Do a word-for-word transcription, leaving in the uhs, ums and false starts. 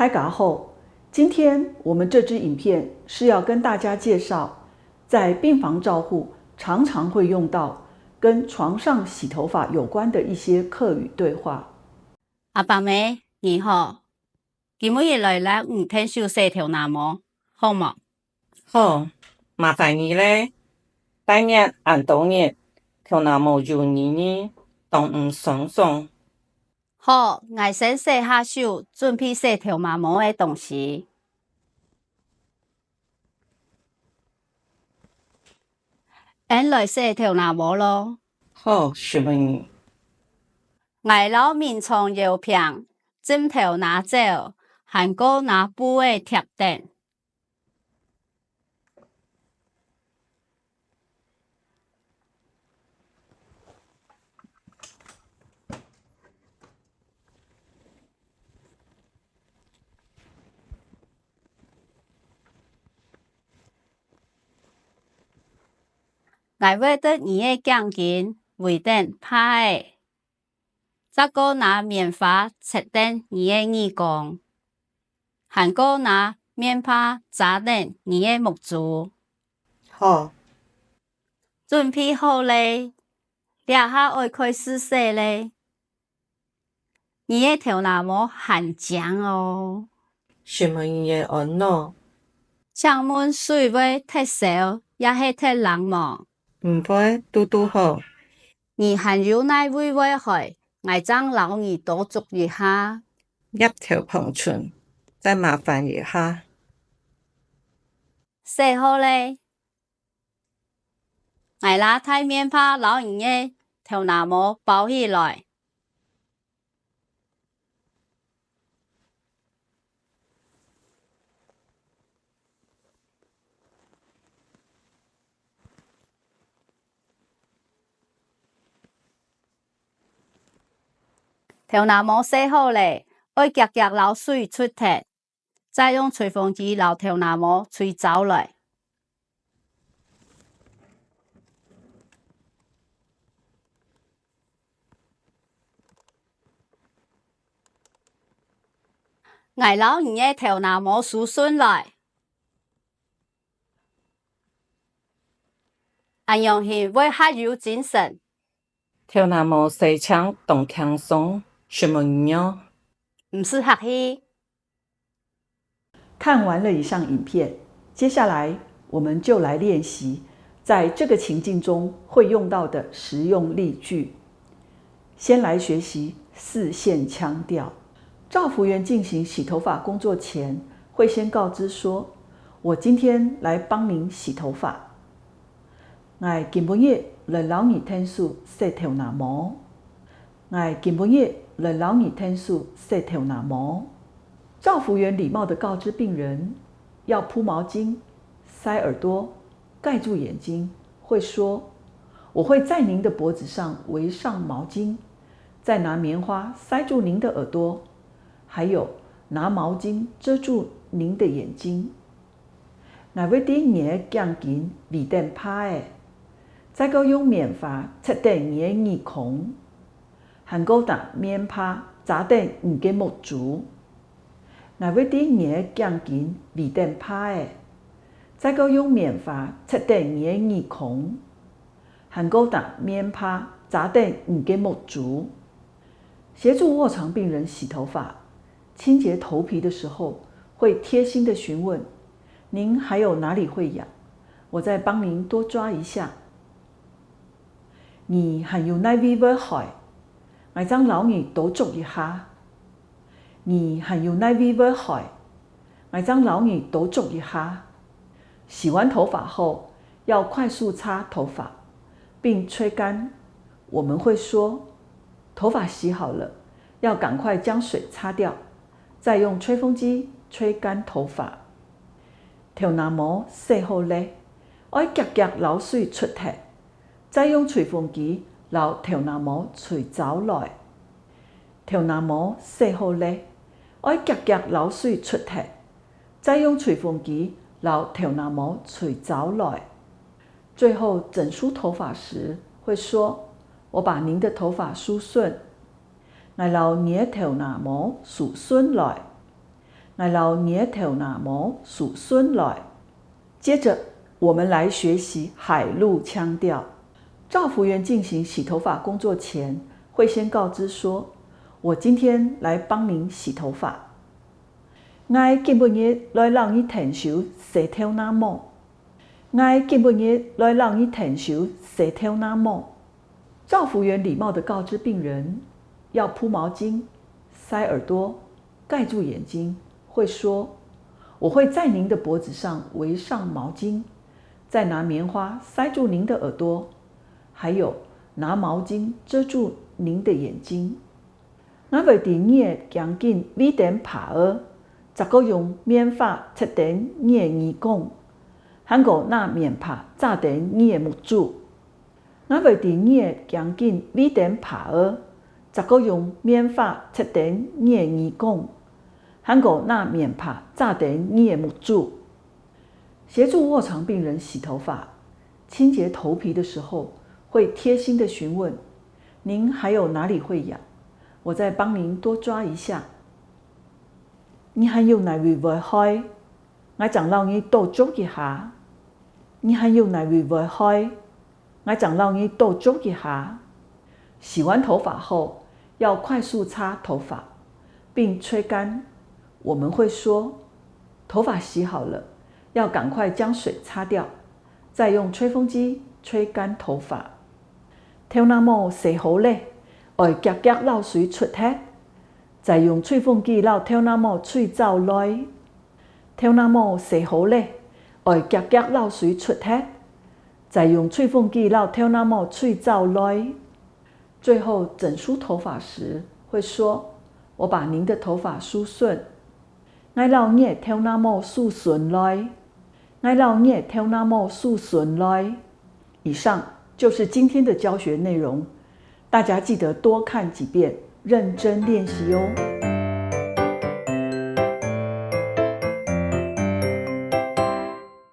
大家好，今天我们这支影片是要跟大家介绍，在病房照护常常会用到跟床上洗头发有关的一些客语对话。阿伯姆，你好，今晡日來摎你𢯭手洗頭那毛，好無？好，麻煩你咧。拜年恁多日，頭那毛有你呢，當毋鬆爽。 好，𠊎先洗下手，準備洗頭那毛个東西。𫣆來洗頭那毛囉。好，承蒙你。𠊎摎眠床搖平，枕頭拿走，還過拿布仔貼等。 𠊎會對你个頸根圍等帕仔，再過拿棉花摻等你个耳公，還過拿棉帕遮等你个目珠。好。準備好咧，這下愛開始洗咧。 你个頭那毛還靚哦。承蒙你个安慰。請問水會忒燒也係忒冷無？毋會，堵堵好。你還有哪位會害？𠊎正摎你多捽一下。額頭、膨唇，再麻煩一下。洗好咧。 𠊎拿大棉帕摎你个頭那毛包起來。頭那毛洗好咧，愛遽遽摎水捽忒。 再用吹風機摎頭那毛吹燥來。𠊎摎你个頭那毛梳順來。恁樣形會較有精神。頭那毛洗淨當輕鬆，承蒙你哦。毋使客氣。 看完了以上影片，接下來我們就來練習在這個情境中會用到的實用例句。先來學習四縣腔調。照服員進行洗頭髮工作前，會先告知說：「我今天來幫您洗頭髮。」 𠊎今晡日來摎你𢯭手洗頭那毛。𠊎今晡日來摎你𢯭手洗頭那毛。照服員禮貌地告知病人，要鋪毛巾、塞耳朵、蓋住眼睛，會說：「我會在您的脖子上圍上毛巾，再拿棉花塞住您的耳朵，還有拿毛巾遮住您的眼睛。」 𠊎會在你个頸根圍等帕仔，再過用棉花塞等你个耳空，還過拿棉帕遮等你个目珠。𠊎會在你个頸根圍等帕仔，再過用棉花塞等你个耳空， 還過拿棉帕遮等你个目珠。協助臥床病人洗頭髮、清潔頭皮的時候，會貼心地詢問：「您還有哪裡會癢？我再幫您多抓一下。」「你還有哪位會害？𠊎正摎你多捽一下。」 「你還有哪位會害？𠊎正摎你多捽一下。」洗完頭髮後，要快速擦頭髮，並吹乾。我們會說：「頭髮洗好了，要趕快將水擦掉，再用吹風機吹乾頭髮。」頭那毛洗好咧，愛遽遽摎水捽忒，再用吹風機摎頭那毛吹燥來。 頭那毛洗好咧，愛遽遽摎水捽忒，再用吹風機摎頭那毛吹燥來。最後整梳頭髮時會說：「我把您的頭髮梳順。」「𠊎摎你个頭那毛梳順來。」，𠊎摎你个頭那毛梳順來。接著，我們來學習海陸腔調。照服員進行洗頭髮工作前，會先告知說：「我今天來幫您洗頭髮。」𠊎今晡日來摎你𢯭手洗頭那毛。𠊎今晡日來摎你𢯭手洗頭那毛。照服員禮貌地告知病人，要鋪毛巾、塞耳朵、蓋住眼睛，會說：「我會在您的脖子上圍上毛巾，再拿棉花塞住您的耳朵，還有拿毛巾遮住您的眼睛。」 𠊎會在你个頸根圍等帕仔，再過用棉花塞等你个耳公，還過拿棉帕遮等你个目珠。𠊎會在你个頸根圍等帕仔，再過用棉花塞等你个耳公，還過拿棉帕遮等你个目珠。協助臥床病人洗頭髮，清潔頭皮的時候，會貼心地詢問：「您還有哪裡會癢？我再幫您多抓一下。」你還有哪位會癢？𠊎正摎你多捉一下。你還有哪位會癢？ 𠊎正摎你多捉一下。洗完頭髮後，要快速擦頭髮，並吹乾。我們會說：「頭髮洗好了，要趕快將水擦掉，再用吹風機吹乾頭髮。」頭那毛洗好了，愛遽遽摎水捽忒，再用吹風機摎頭那毛吹走來。 頭那毛洗好了，愛遽遽摎水捽忒，再用吹風機摎頭那毛吹走來。最後整梳頭髮時會說：「我把您的頭髮梳順。」𠊎摎你个頭那毛梳順來。𠊎摎你个頭那毛梳順來。以上就是今天的教學內容，大家記得多看幾遍，認真練習哦。